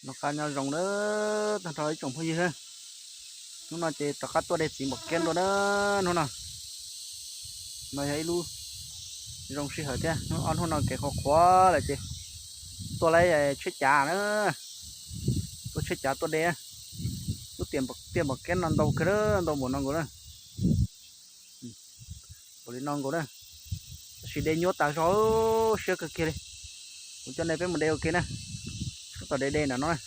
Noj qab nyob zoo na, tag nrho ib tsoom phooj ywg. Hnub no ces rov qab tuaj de txiv npam kiab dua na, hnub no. No yog ib lub zoo sij hawm thiab, ob hnub no kev qhuav qhuav lawm ces tuaj laib tsheb cav na, tuaj tsheb cav tuaj de. Lub tiaj npam kiab no ntau kawg, ntau npaum no nkaus na. Npaum li no nkaus na, tab sis de nyuaj tas zog, siab kawg kiag li. Kuv coj nej peb mus de ua ke na, tab tom de de nram no na.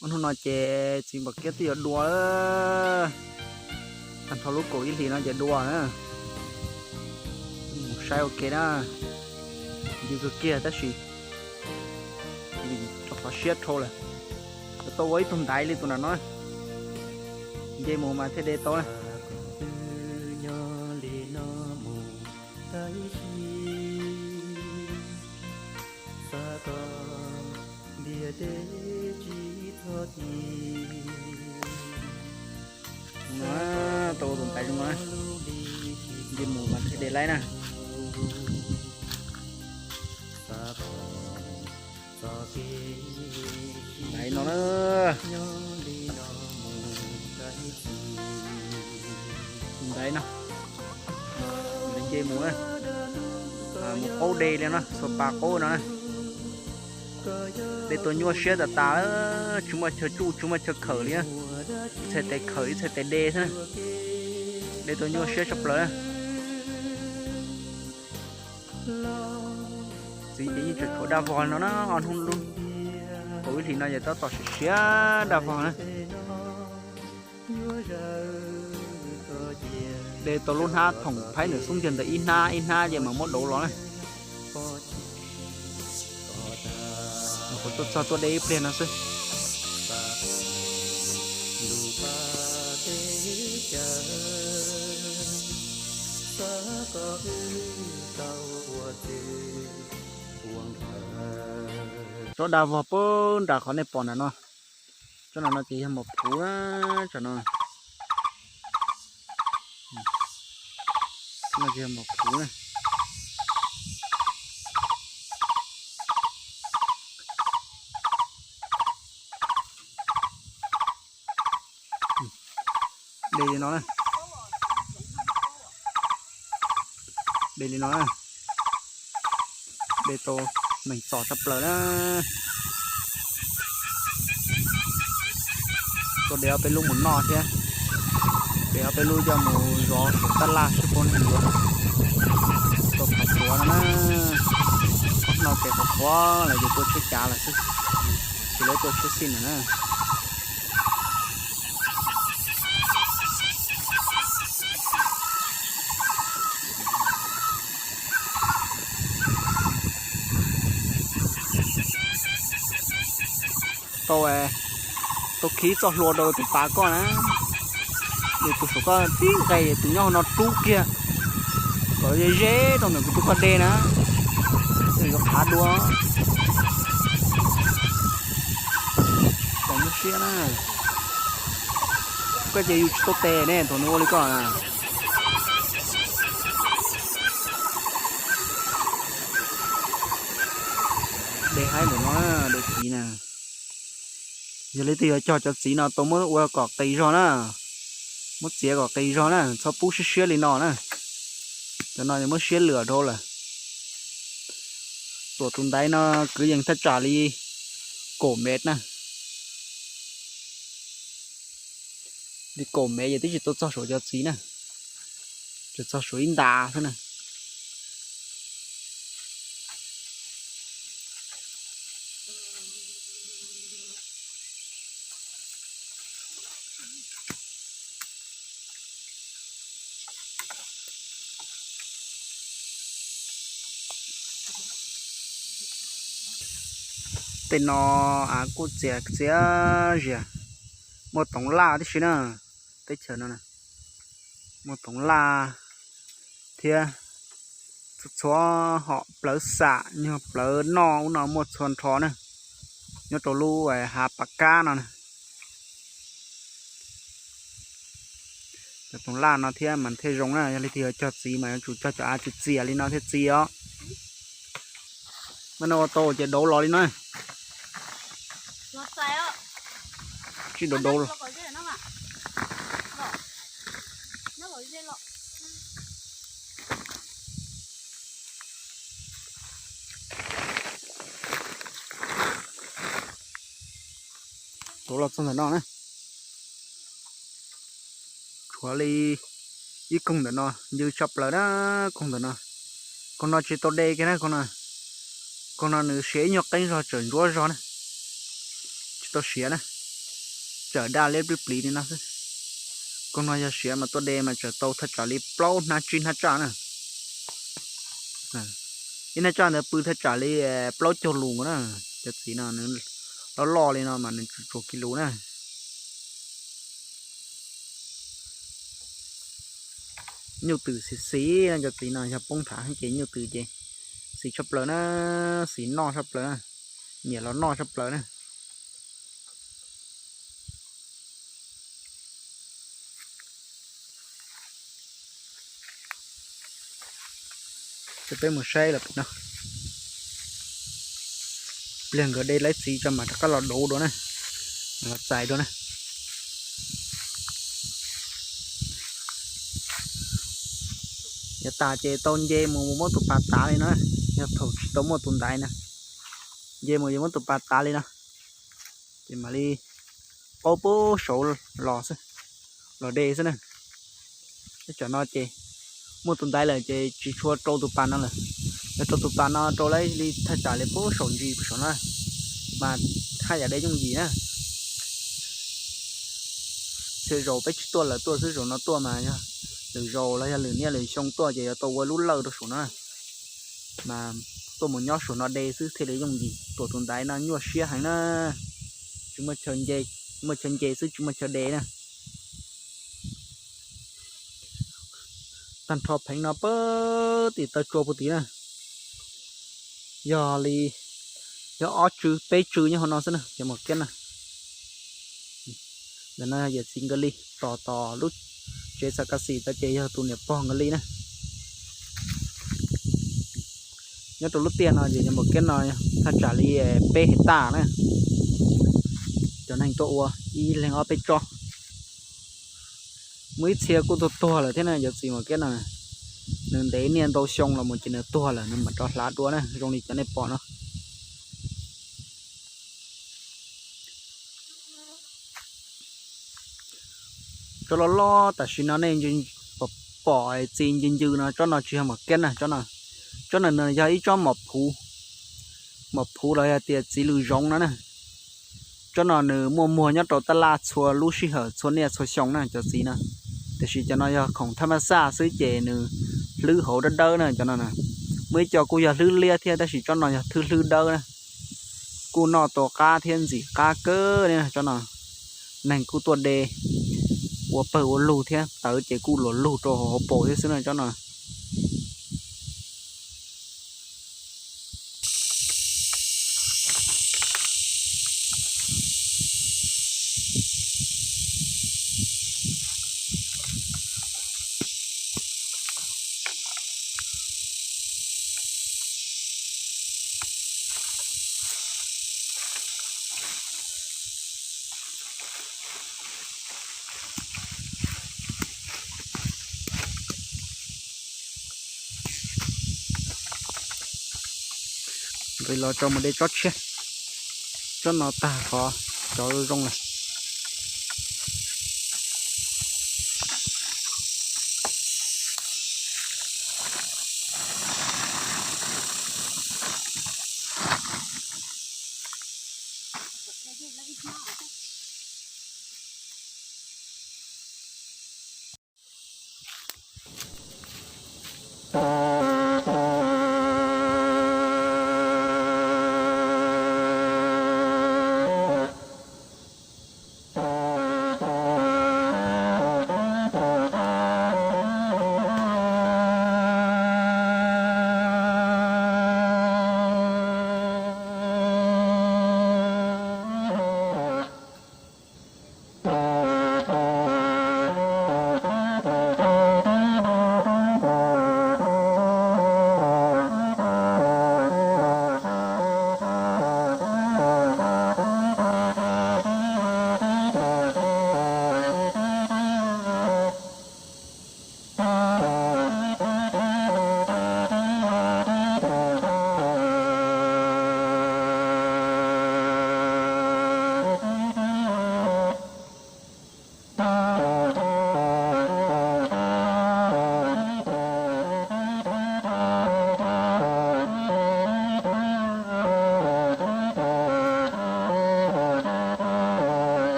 Ob hnub no ces txiv npam kiab twb yuav dua, tag nrho lub kaum ib hlis no ces dua na. Mus saib ua ke na, ncw kawg kiag tab sis rau qhov siab dhau lawm. Yuav tau ua ib tug ntaiv li tus nram no, nce mus mas thiaj de tau na. Tau tus ntaiv zoo na, nce mus mas thiaj de laib na. Ntaiv no na, tus ntaiv no, ntaiv nce mus na, mus qaub de li no, txhua pas qaub no na. De tau nyuaj siab tas tas, tsis muaj chaw tsuj tsis muaj chaw khawm li, ib txhais tes khawm ib txhais tes de xwb na. De tau nyuaj siab tshaj plaws na. Txiv ces yeej tseem tshuav daj vog no na, ob hnub lub kaum ib hlis no ces tab tom siav siav daj vog na. De tau lub hnab thoom phaib ntawm xub ntiag ntawd ib hnab ib hnab ces mam muab dauv los na. Kuv tuaj txog tuaj de ib pliag no xwb. Tsob daj vog puag nram qhov nej pom nram no. Tsob no no ces yog mos phuv na, tsob no. No ces yog mos phuv na. De li no na. De li no na. De tau neeg txom tshaj plaws na. Tuaj de ob peb lub mus noj thiab, de ob peb lub coj mus zov saum tab laj seb puas yuav tau qhov tuav no na. Ob no ces qhuav qhuav lawm ces tuaj tsheb cav lawm xwb, tsis lawv tuaj tsheb xij lawm na. Tau, tau khiv txoj hlua rau tus pas koj na. Tus saum koj tib nqes, tus nyob hauv no rub kiag kom ze ze rau ntawm kuv tus koj de na, yuav qhav dua. Txaus siab na. Koj ces yus tsis tau tes ne thaum nws ua li koj na. De haib ntawm no, de txiv na. Yog leej twg yuav cog cov txiv no tau muab ua kom qis zog na, muab txiav kom qis zog na, txhob pub siab siab li no na. Cov no muab siab lwam dhau lawm. Tuam tus ntaiv no kwv yees thaj tsam li kaum mev na. Li kaum mev ces twb tsis tau txog saum cov txiv na, tsuas txog saum ib nta xwb na. Tej no av kuj txias txias zias, muaj toov laj tib si na. Teb chaws no muaj toov laj thiab, txhua txhua hom plawv xam nyuag plawv noj ub no muaj txhua nrho na, nyob rau lub hav pas kab no na. Cov toov laj no thiab mas thiaj zoo na, yog leej twg yuav cog txiv mas yuav tsum cog cov av txias txias li no thiaj txias os. Mas no ua tau ces dauv los li na. Tsis dauv dauv los. Tuav los txog ntawm no na. Tshuav li ib koog ntawm no, ncw tshaj plaws na, koog ntawm no. Koog no tsis tau de kiag na, koog no. Koog no nws siav ib nyuag qeeb zog tseem ntsuab zog na. Tsis tau siav na. Tseem daj liab plig pliv li no xwb. Koog no yog siav mas tuaj de mas tseem tau thaj tsam li plaub hnab tsib hnab tsaj na. Ib hnab tsaj ntawd pw thaj tsam li plaub caug lus na. Cov txiv no nws loj loj li no mas nws tsuas tsuas kiv lus na. Nyuj twm xis xis no, cov txiv no yog poob thav ces nyuj twm ces xis tshaj plaws na, xis noj tshaj plaws na, nyiam los noj tshaj plaws na. Ces peb mus saib los pem no, pliag nkawd de laib txiv tso mas rov qab los dauv dua na, los txais dua na. Yav tas ces tau nce mus muab tus pas tav li na, yog thaum tsis tau muaj tus ntaiv na, nce mus yuav muab tus pas tav li no, ces mam li qaub pub saud los xwb, los de xwb na. Teb tsam no ces muaj tus ntaiv lawm ces tsis tshua rau tus pas no lawm. Yog rau tus pas no rau lawm li thaj tsam li pub saum ntsis pub saum no, mas haj yam de yooj yim na. Txhia zaus peb tsis tuaj lawm tuaj xwb, zaum no tuaj mas yog lwm zaus los yog lwm niaj lwm xyoo tuaj ces yuav tau ua lub lawj rau saum no, mas tuaj mus nyob saum no de xwb thiaj li yooj yim. Tuam tus ntaiv no nyuaj siab heev na, tsis muaj chaw nce, muaj chaw nce xwb tsis muaj chaw de na. Tag nrho pheev no pab tim taw tsua puag tim na, yog li, yog ob tsw peb tsw nyob hauv no xwb na cov mos kiab na. Ntawm no yawm txiv nkawd li tos tos lub tsev xav kas xim tod ces yog tus niam pog nkawd li na. Nyob rau lub tiaj no ces cov mos kiab no thaj tsam li peb hais taj na. Cov neeg tuaj ua ib leeg ob peb tsob. Muaj ib txhia kuj tuag tuag lawm thiab na, cov txiv mos kiab no. Nws ntev niaj ntau xyoo los mus ces nws tuag lawm nws mam rov hlav dua na, zoo li cov nej pom no. Tsob loj loj tam sim no nej pom txiv ncw ncw no, tsob no tsis yog mos kiab na, tsob no, tsob no nws yog ib tsob mos phuv. Mos phuv los yog tias txiv lws zoov no na. Tsob no nws muaj muag nyob rau tab laj txhua lub sij hawm txhua niaj txhua xyoo na cov txiv no. Tiam sis cov no yog khoom thab mab xaj xwb ces nws hlwb hauv dawb dawb na cov no. Muaj ib co kuj yog hlwb liab thiab tab sis tsob no yog thwb hlwb dawb na. Kuj noj tau qab thiab ntxim qab kawg li na tsob no. Neeg kuj tuaj de ua pawg ua lug thiab tawv ces kuj luas lug rau hauv paus thiab xwb na tsob no. Nqis los tso mus de tsob tshiab, tsob no tag qhov cov zoo lawm.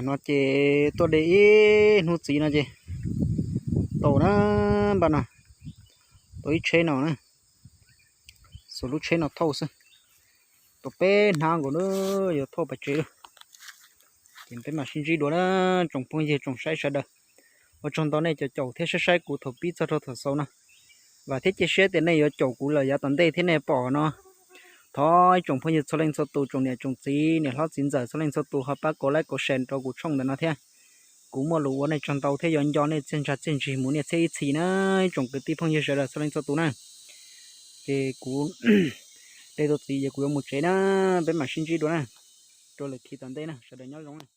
No ces tuaj de ib hnub txiv no ces tau na, npaj no, tau ib tsheb no na, xuas lub tsheb no thauj xwb, tau peb hnab nkaus na, yuav thauj pas tsev lawm. Ces peb mam sib ntsib dua na, tsoom phooj ywg tsoom saib sawv daws. Ua tsaug ntau nej cov caum thiab saib saib kuv thaum pib txog rau thaum xaus no. Vam thiab cia siab tias nej yuav caum kuv lawm yav tom ntej thiab nej pom no. Thov ib tsoom phooj ywg txhua leej txhua tus, tsoom niam tsoom txiv, niam hlob txiv ntxawm txhua leej txhua tus ho pab kaus like kaus share rau kuv tshooj ntawm no thiab. Kuv muaj lus ua nej tsaug ntau thiab yuav nco nej txiaj ntsha txiaj ntsig mus niaj txhiab ib txhis na, ib tsoom kwv tij phooj ywg sawv daws txhua leej txhua tus na. Ces kuv de tau txiv ces kuv yuav mus tsev na, peb mam sib ntsib dua na, rau lwm khi tom ntej na, sawv daws nyob zoo.